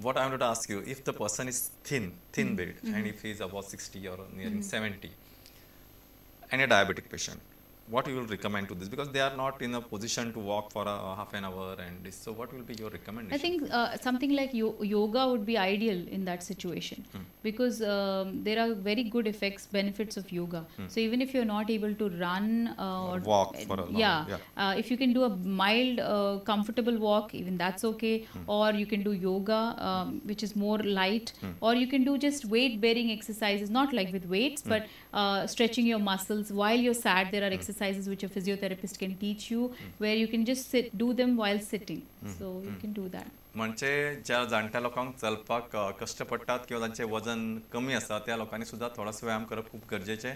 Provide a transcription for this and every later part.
What I want to ask you, if the person is thin, thin build, and if he is above 60 or nearing 70, and a diabetic patient, what you will recommend to this? Because they are not in a position to walk for a half an hour and this. So what will be your recommendation? I think something like yoga would be ideal in that situation, because there are very good effects, benefits of yoga. So even if you're not able to run or walk for a long, if you can do a mild, comfortable walk, even that's okay. Or you can do yoga, which is more light, or you can do just weight bearing exercises, not like with weights, but stretching your muscles while you're sat. There are exercises which a physiotherapist can teach you, where you can just sit, do them while sitting. So you can do that. म्हणजे ज्या जाणट्या लोकांक चलपाक कश्ट पडटात किंवा तांचें वजन कमी आसा त्या लोकांनी सुद्दां थोडोसो व्यायाम करप खूब गरजेचें.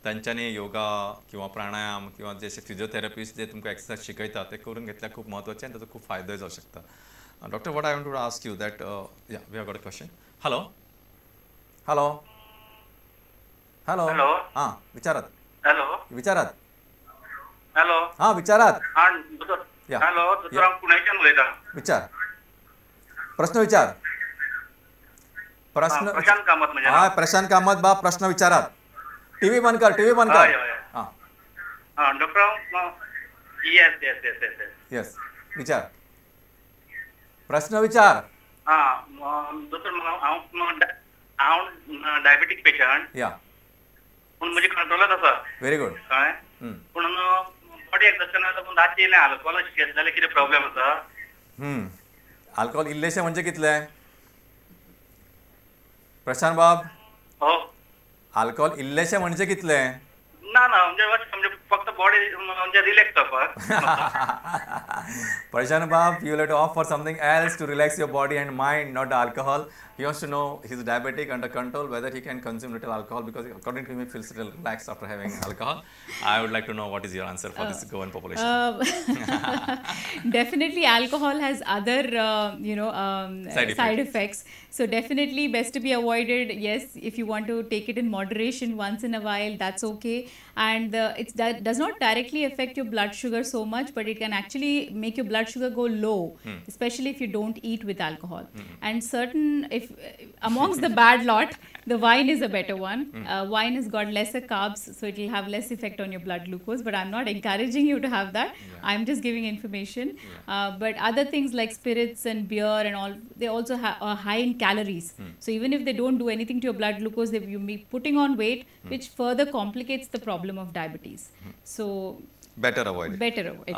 तांच्यांनी योगा किंवा प्राणायाम किंवा जशे फिजियोथेरपिस्ट जे तुमकां एक्सरसायज शिकयता ते करून घेतल्यार खूब म्हत्वाचें आनी ताचो खूब फायदोय जावंक शकता. Doctor, what I want to ask you that, yeah, we have got a question. Hello, hello, hello, हां विचारात. हॅलो, विचारात. हॅलो, हां विचारात. हॅलो, दोतोर, हांव पुण्याच्यान उलयतां. विचार, प्रश्न विचार. प्रश्न प्रशांत कामत. म्हणजे हा, प्रशांत कामत बाब, प्रश्न विचारात. टीव्ही बंद कर, टीव्ही बंद कर. हां हां doctor, yes yes yes yes yes, विचार, प्रश्न विचार. हां दोतोर, हांव हांव डायबेटीक पेशंट. या, पूण म्हजे कंट्रोलात आसा. Very good. कळ्ळें? पूण बॉडी एक्झर्शनाक लागून रातचें इल्लें आल्कोहोल घेतलें जाल्यार कितें प्रॉब्लेम आसा? आल्कोहोल इल्लेशें म्हणजे कितलें प्रशांत बाब? हो, आल्कोहोल इल्लेशें म्हणजे कितलें? ना ना, म्हणजे फक्त बॉडी म्हणजे रिलॅक्स जावपाक. Prashant Bab, you will have to opt for something else to relax your body and mind, not alcohol. He wants to know he's diabetic, under control, whether he can consume little alcohol, because according to him he feels little relaxed after having alcohol. I would like to know what is your answer for this Goan population. Definitely alcohol has other side effects. So definitely best to be avoided. Yes, if you want to take it in moderation once in a while, that's okay. And it does not directly affect your blood sugar so much, but it can actually make your blood sugar go low, especially if you don't eat with alcohol. And certain, if amongst the bad lot, the wine is a better one. Wine has got lesser carbs, so it will have less effect on your blood glucose, but I'm not encouraging you to have that. I'm just giving information. But other things like spirits and beer and all, they also are high in calories. So even if they don't do anything to your blood glucose, they you may be putting on weight, which further complicates the problem of diabetes. So better avoid. Better avoid.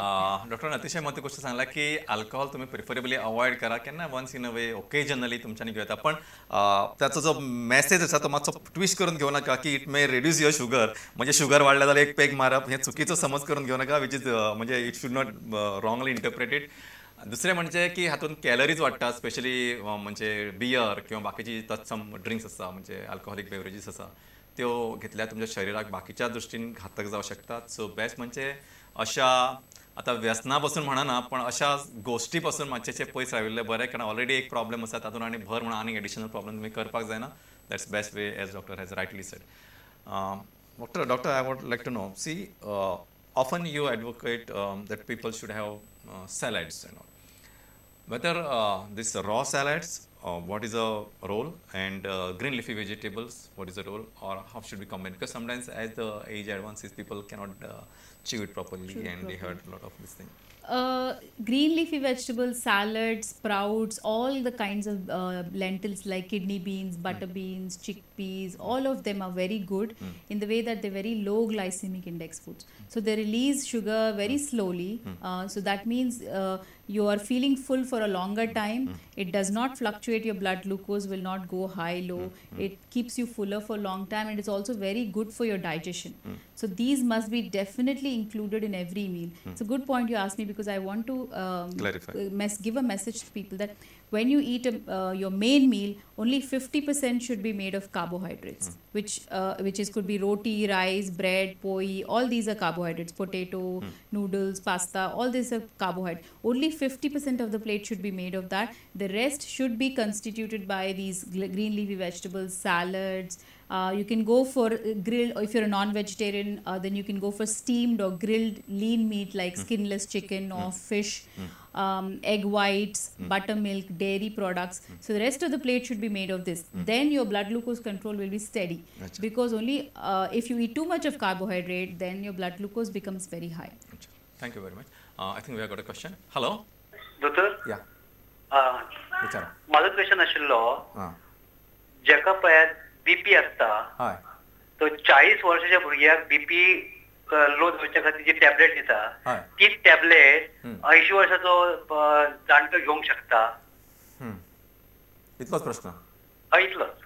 Doctor अतिशय महत्त्वाची गोष्ट सांगला की alcohol तुम्ही preferably avoid करा. केन्ना once in a way occasionally तुमच्यानी घेवं येता, पण त्याचो जो मेसेज आसा तो मातसो ट्विस्ट करून घेवं नाका की it may reduce your sugar, म्हणजे शुगर वाडल्या जाल्यार एक पेग मारप, हें चुकीचो समज करून घेवं नाका, which is म्हणजे it should not wrongly interpreted. दुसरें म्हणजे की हातूंत कॅलरीज वाडटा, स्पेशली म्हणजे बियर किंवा बाकीची तत्सम ड्रिंक्स आसा, म्हणजे अल्कोहोलीक बेवरेजीस आसा, त्यो घेतल्यार तुमच्या शरिराक बाकीच्या दृश्टीन घातक जावं शकतात. सो बेस्ट म्हणजे अशा आतां व्यसना पासून म्हणना, पण अशा गोश्टी पासून मातशें पयस राविल्लें बरें, कारण ऑलरेडी एक प्रॉब्लेम आसा तातूंत आनी भर म्हणून आनीक एडिशनल प्रॉब्लेम तुमी करपाक जायना. That's best way, as doctor has rightly said. Doctor, I would like to know, see, often you advocate that people should have salads and all. Whether this raw salads, what is the role, and green leafy vegetables, what is the role, or how should we combine? Because sometimes as the age advances, people cannot chew it properly, and they heard a lot of this thing. Green leafy vegetables, salads, sprouts, all the kinds of lentils like kidney beans, butter beans, chickpeas, all of them are very good in the way that they're very low glycemic index foods. So they release sugar very slowly. So that means you are feeling full for a longer time. It does not fluctuate. Your blood glucose will not go high, low. It keeps you fuller for a long time, and it's also very good for your digestion. So these must be definitely included in every meal. It's a good point you asked me, because I want to clarify, give a message to people that when you eat your main meal, only 50% should be made of carbohydrates, which is could be roti, rice, bread, poi, all these are carbohydrates, potato, noodles, pasta, all these are carbohydrates. Only 50% of the plate should be made of that. The rest should be constituted by these green leafy vegetables, salads. You can go for grilled, or if you're a non-vegetarian, then you can go for steamed or grilled lean meat like skinless chicken or fish. egg whites, buttermilk, dairy products. So the rest of the plate should be made of this. Then your blood glucose control will be steady. Because only if you eat too much of carbohydrate, then your blood glucose becomes very high. Thank you very much. I think we have got a question. Hello? Doctor? Yeah. विचारा. माझो question आशिल्लो, जेका पळय BP आसता तो 40 वर्साच्या भुरग्याक BP low जावच्या खातीर जी टॅबलेट दिता तीच टॅबलेट 80 वर्साचो जाणटो घेवंक शकता? इतलोच प्रश्न? इतलोच.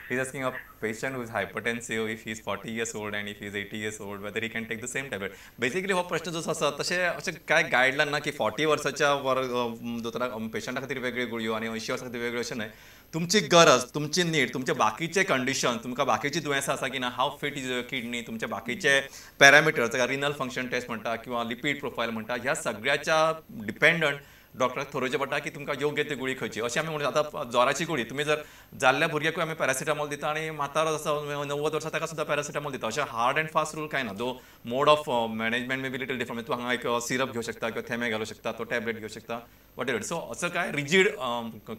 He's asking a patient who is hypertensive, if he is 40 years old and if he is 80 years old, whether he can take the same tablet. Basically, हो प्रश्न जो आसा तशें अशें काय गायडलायन ना की 40 वर्साच्या वर दोतोराक पेशंटा खातीर वेगळ्यो गुळयो आनी 80 वर्सां खातीर वेगळ्यो, अशें न्हय. तुमची गरज, तुमची नीड, तुमचे बाकीचे कंडिशन, तुमकां बाकीची दुयेंसां आसा की ना, how fit is your kidney, तुमचे बाकीचे पॅरामिटर्स, ताका रिनल फंक्शन टेस्ट म्हणटा किंवा लिपीड प्रोफायल म्हणटा, ह्या सगळ्याच्या डिपेंडंट डॉक्टराक थरोवचें पडटा की तुमकां योग्य ती गुळी खंयची. अशें आमी म्हणटा आतां जोराची गुळी तुमी जर जाल्ल्या भुरग्याकूय आमी पॅरासिटामॉल दिता आनी म्हातारो आसा 90 वर्सां ताका सुद्दां पॅरासिटामॉल दिता. अशें हार्ड अँड फास्ट रूल कांय ना. Though mode of management may be little different. तूं हांगा एक सिरप घेवं शकता किंवा थेमे घालूं शकता, तो टॅबलेट घेवं शकता, what ever. सो असो काय रिजीड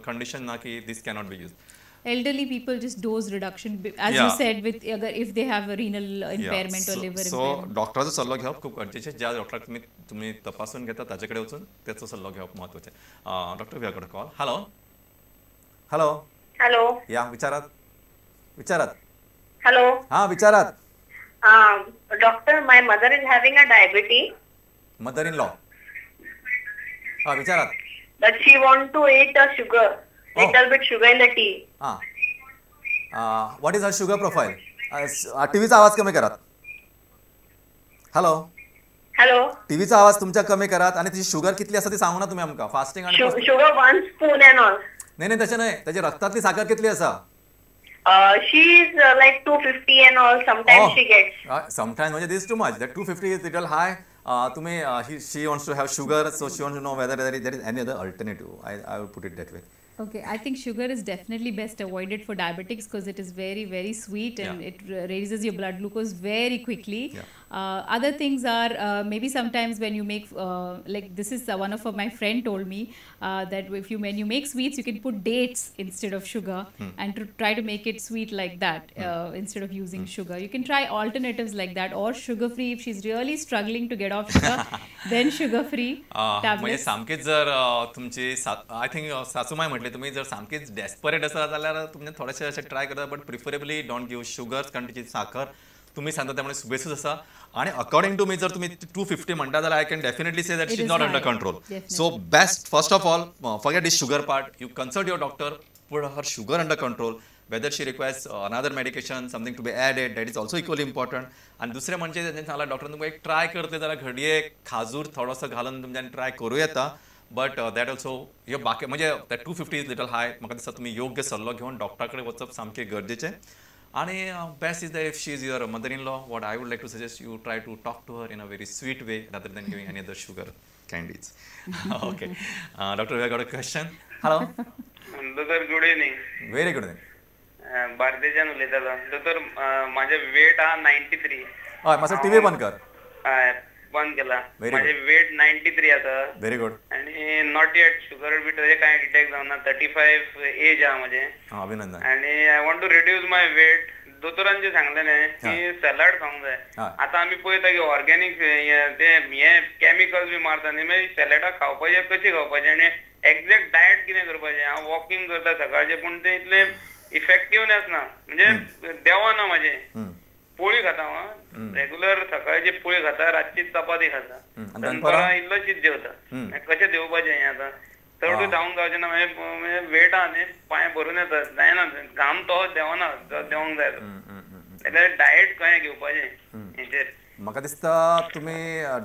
कंडिशन ना की this cannot be use. Elderly people, just dose reduction, as you said, with if they have a renal impairment or liver so impairment. डॉक्टराचो सल्लो घेवप खूब गरजेचें. ज्या डॉक्टराक तुमी तपासून घेता ताचे कडेन वचून तेचो सल्लो घेवप म्हत्वाचें. Doctor, we have got a call. Hello? Hello? Hello. या, विचारात विचारात. हॅलो. हां, विचारात. Doctor, my mother is having a diabetes. Mother in law. हां, विचारात. But she want to eat a sugar. Little bit sugar in the tea. What is her sugar profile? टीव्हीचा आवाज कमी करात. हॅलो. हॅलो. टीव्हीचा आवाज तुमच्या कमी करात आणि तिची शुगर कितली आसा ती सांगू ना तुम्ही आमकां. फास्टिंग आणि शुगर 1 स्पून अँड ऑल. नाही नाही, तशें न्हय, ताची रक्तांतली साकर कितली आसा? She is like 250 and all. Sometimes she gets. Sometimes म्हणजे this too much. That 250 is little high. तुम्ही she wants to have sugar, so she wants to know whether there is any other alternative. I would put it that way. Okay, I think sugar is definitely best avoided for diabetics because it is very, very sweet and it raises your blood glucose very quickly. Other things are maybe sometimes when you make, like this is one of my friend told me that if you when you make sweets, you can put dates instead of sugar and to try to make it sweet like that instead of using sugar. You can try alternatives like that, or sugar free if she's really struggling to get off sugar, then sugar free tablets. म्हणजे सामकेच जर तुमची I think सासूमाय म्हटले तुम्ही जर सामकेच desperate आसा जाल्यार तुमचे थोडेशे अशें ट्राय करता, but preferably don't give sugars, कारण तिची साखर तुम्ही सांगता त्यामुळे सुबेसूच आसा. आणि अकॉर्डिंग टू मी जर तुम्ही 250 म्हणता जाल्यार I can definitely say that she is not under control. So best first of all forget this sugar part, you consult your doctor, put her sugar under control. Whether she requires another medication, something to be added, that is also equally important. आणि दुसरें म्हणजे तेंच्यांनी सांगलां डॉक्टरान तुमकां एक try करतले जाल्यार घडये खाजूर थोडोसो घालून तुमच्यान ट्राय करूं येता, बट that also ह्यो बाकी म्हणजे that 250 is little हाय. म्हाका दिसता तुमी योग्य सल्लो घेवन डॉक्टरा कडेन वचप सामकें गरजेचें. आणि best is the if she is your mother in law, what I would like to suggest, you try to talk to her in a very sweet way rather than giving any other sugar candies. Okay, doctor, we have got a question. Hello doctor, good evening. Very good evening. बार्देच्यान उलयतालो. दोतोर, म्हाजें weight आहा 93. हय, मातसो TV बंद कर. हय, बंद केला. म्हाजें वेट 93 आसा. Very good. आनी not yet sugar बी तशें कांय डिटेक्ट जावना. 35 एज आहा म्हजें. अभिनंदन. आनी I want to reduce my weight. दोतोरान जें सांगलेलें की सॅलड खावंक जाय. आतां आमी पळयता की ऑर्गेनीक ते हे केमिकल्स बी मारता न्ही, मागीर सॅलडां खावपाचें कशीं खावपाचें आनी एक्झॅक्ट डायट कितें करपाचें? हांव वॉकिंग करता सकाळचें, पूण तें इतलें इफेक्टिवनेस ना, म्हणजे देवना म्हाजें. पोळी खाता हांव रेगुलर, सकाळची पोळी खाता, रातची चपाती खाता, दनपारां इल्लोशीच जेवता. कशें देवपाचें हें आतां? चडूय धांवंक जावचें ना, म्हणजे वेट आहा न्ही, पांय भरून येता, जायना, घाम तो देवना, देवंक जाय जाल्यार डायट कशें घेवपाचें हेचेर? म्हाका दिसता तुमी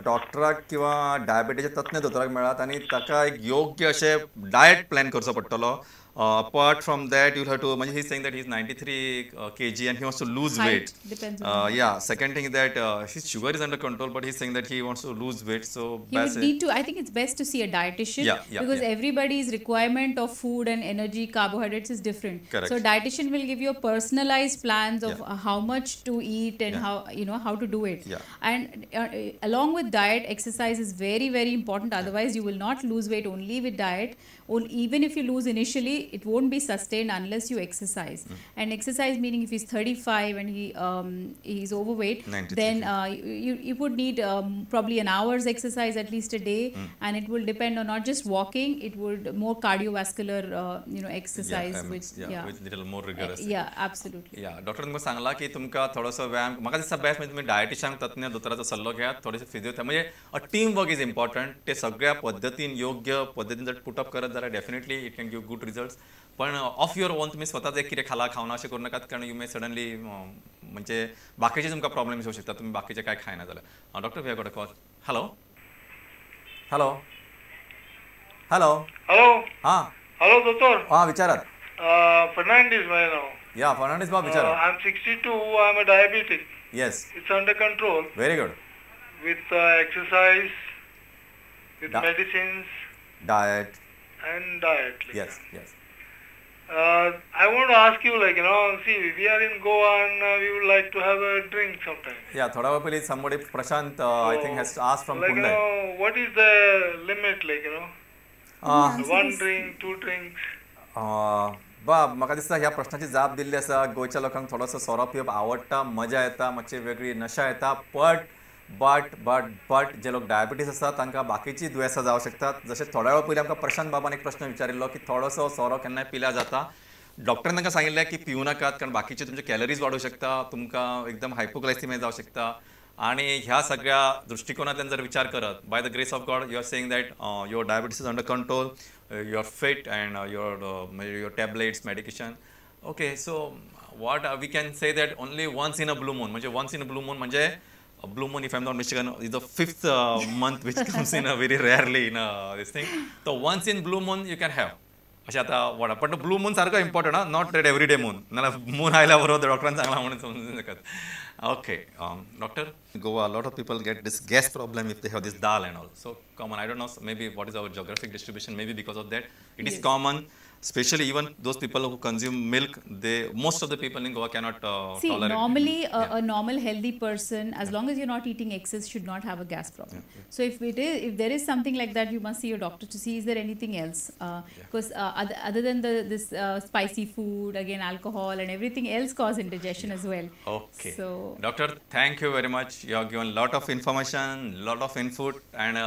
डॉक्टराक किंवा डायबिटीच्या तज्ञ दोतोराक मेळात आनी ताका एक योग्य अशें डायट प्लॅन करचो पडटलो. Apart from that, you'll have to, he's saying that he's 93 kg and he wants to lose weight. Depends on yeah, second thing is that his sugar is under control, but he's saying that he wants to lose weight. So he would need to, I think it's best to see a dietitian, because everybody's requirement of food and energy, carbohydrates is different. Correct. So dietitian will give you a personalized plans of how much to eat and how, you know, how to do it. Yeah. And along with diet, exercise is very, very important. Otherwise, you will not lose weight only with diet. Even if you lose initially, it won't be sustained unless you exercise. And exercise meaning if he's 35 and he he's overweight, then you would need probably an hour's exercise at least a day, and it will depend on not just walking, it would more cardiovascular you know, exercise, which with little more rigorous. Yeah, absolutely. Yeah, doctor तुमकां सांगला की तुमकां थोडोसो व्यायाम, म्हाका दिसता best म्हणजे तुमी डायटिशियन तज्ञ दोतोराचो सल्लो घेयात, थोडेशे फिजियोथेरपी, म्हणजे a team work is important. ते सगळ्या पद्दतीन योग्य पद्दतीन जर पुटअप करत जाल्यार definitely it can give good results. पण ऑफ your own तुम्ही स्वतःच एक कितें खाला खावना अशें करूं नाकात, कारण you may suddenly म्हणजे बाकीचे तुमकां प्रॉब्लेम्स येवं शकता, तुमी बाकीचे काय खायना जाल्यार. Doctor, we have got a call. Hello, hello, hello, hello. हां, हॅलो दोतोर. हां, विचारात. फर्नांडीस माझें नांव. या फर्नांडीस बाब, विचारात. I am 62, I am a diabetic. Yes, it's under control. Very good. With exercise, with medicines, diet and diet. Like, yes, yes. I want to ask you, like, you know, see, we are in Goa and we would like to have a drink sometime. Yeah, thoda वेळ पयलीं somebody, Prashant, I think has asked from like, Pune. You know, what is the limit, like, you know, one drink, two drinks? बाब, म्हाका दिसता ह्या प्रश्नाची जाप दिल्ली आसा. गोंयच्या लोकांक थोडोसो सोरो पिवप आवडटा, मजा येता, मातशी वेगळी नशा येता, बट बट बट बट जे लोक डायबिटीज आसा तांकां बाकीची दुयेंसां जावं शकतात. जशें थोड्या वेळ पयलीं आमकां प्रशांत बाबान एक प्रश्न विचारिल्लो की थोडोसो सोरो केन्नाय पिल्यार जाता. डॉक्टरान तांकां सांगिल्लें की पिवं नाकात, कारण बाकीचे तुमचे कॅलरीज वाडूं शकता, तुमकां एकदम हायपोग्लायसिमिया जावं शकता. आणि ह्या सगळ्या दृष्टिकोनांतल्यान जर विचार करत, by the grace of God you are saying that your diabetes is under control, you are fit and your tablets, medication. Okay, so what we can say that only once in a blue moon, म्हणजे once in a blue moon म्हणजे blue moon, if I'm not mistaken, is the fifth month which comes in a very rarely in this thing. So once in blue moon you can have. अशें आतां वडा, पण blue मून सारको important हा, not that every day moon, नाल्यार मून आयल्या बरोबर डॉक्टरान सांगलां म्हणून समजूं शकत. Okay doctor, Goa lot of people get this gas problem if they have this dal and all, so common. I don't know, maybe what is our geographic distribution, maybe because of that it is common. Especially even those people who consume milk, they, most of the people in Goa cannot see, tolerate. Normally a normal healthy person, as long as you're not eating excess, should not have a gas problem. Yeah, yeah. So if it is, if there is something like that, you must see your doctor to see is there anything else. Because other than this spicy food, again alcohol and everything else cause indigestion as well. Okay. So doctor, thank you very much. You have given lot of information, lot of input, and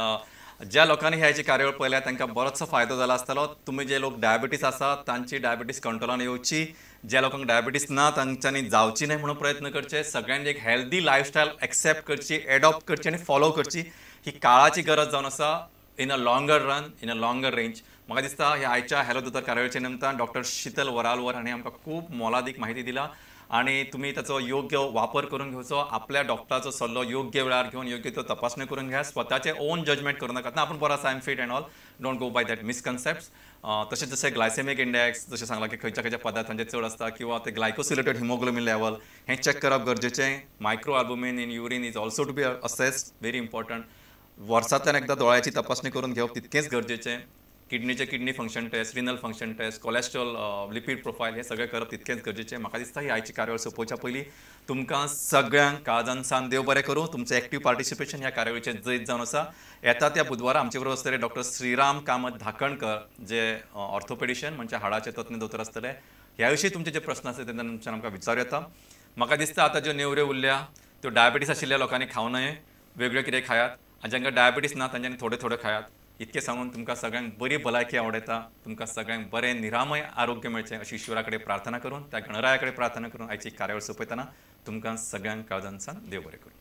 ज्या लोकांनी ह्या कार्यावळ पळयल्या तांकां बरोचसो फायदो जाला आसतलो. तुमी जे लोक डायबिटीस आसा तांची डायबिटीस कंट्रोलान येवची, ज्या लोकांक डायबिटीस ना तांच्यांनी जावची न्हय म्हणून प्रयत्न करचे. सगळ्यांनी एक हेल्दी लायफस्टायल एक्सेप्ट करची, एडॉप्ट करची आनी फॉलो करची, ही काळाची गरज जावन आसा. In a longer run, in a longer range. म्हाका दिसता ह्या आयच्या हॅलो दोतोर कार्यावळीच्या निमतान डॉक्टर शीतल वरालवर हांणी आमकां खूब मोलादीक म्हायती दिला आणि तुम्ही त्याचो योग्य वापर करून घेवचो. आपल्या डॉक्टराचो सल्लो योग्य वेळार घेवन योग्य तो तपासणी करून घ्या. स्वताचे ओन जजमेंट करू नाकात ना, आपण बरो आसा, I am fit and all, don't go by that misconcepts. तशें जशें ग्लायसेमीक इंडेक्स जशें सांगलां की खंयच्या खंयच्या पदार्थांचे चड आसता, किंवा ते ग्लायकोसिलेटेड हिमोग्लोबीन लेवल हें चॅक करप गरजेचें. Micro albumin in urine is also to be assessed, very important. वर्सांतल्यान एकदां दोळ्याची तपासणी करून घेवप तितकेंच गरजेचें. किडनीचे kidney function test, renal function test, cholesterol, lipid profile हे सगळें करप तितकेंच गरजेचें. म्हाका दिसता ही आयची कार्यावळ सोंपोवच्या पयलीं तुमकां सगळ्यांक काळजान सान देव बरें करूं. तुमचें एक्टीव पार्टिसिपेशन ह्या कार्यावळीचें जैत जावन आसा. येता त्या बुधवारा आमचे बरोबर आसतले डॉक्टर श्रीराम कामत धाकणकर, जे ऑर्थोपेडिशियन म्हणजे हाडाचे तज्ञ दोतोर आसतले. ह्या विशीं तुमचे जे प्रस्न आसले ते तुमच्यान आमकां विचारूं येता. म्हाका दिसता आतां ज्यो नेवऱ्यो उरल्या त्यो डायबिटीस आशिल्ल्या लोकांनी खावं नये, वेगळ्यो कितें खायात, आनी जांकां डायबिटीस ना तांच्यांनी थोडें थोडें खायात. इतकें सांगून तुमकां सगळ्यांक बरी भलायकी आवडटा, तुमकां सगळ्यांक बरें निरामय आरोग्य मेळचें अशी ईश्वरा कडेन प्रार्थना करून, त्या गणराया कडेन प्रार्थना करून आयची कार्यावळ सोंपयतना तुमकां सगळ्यांक काळजान सान देव बरें करूं.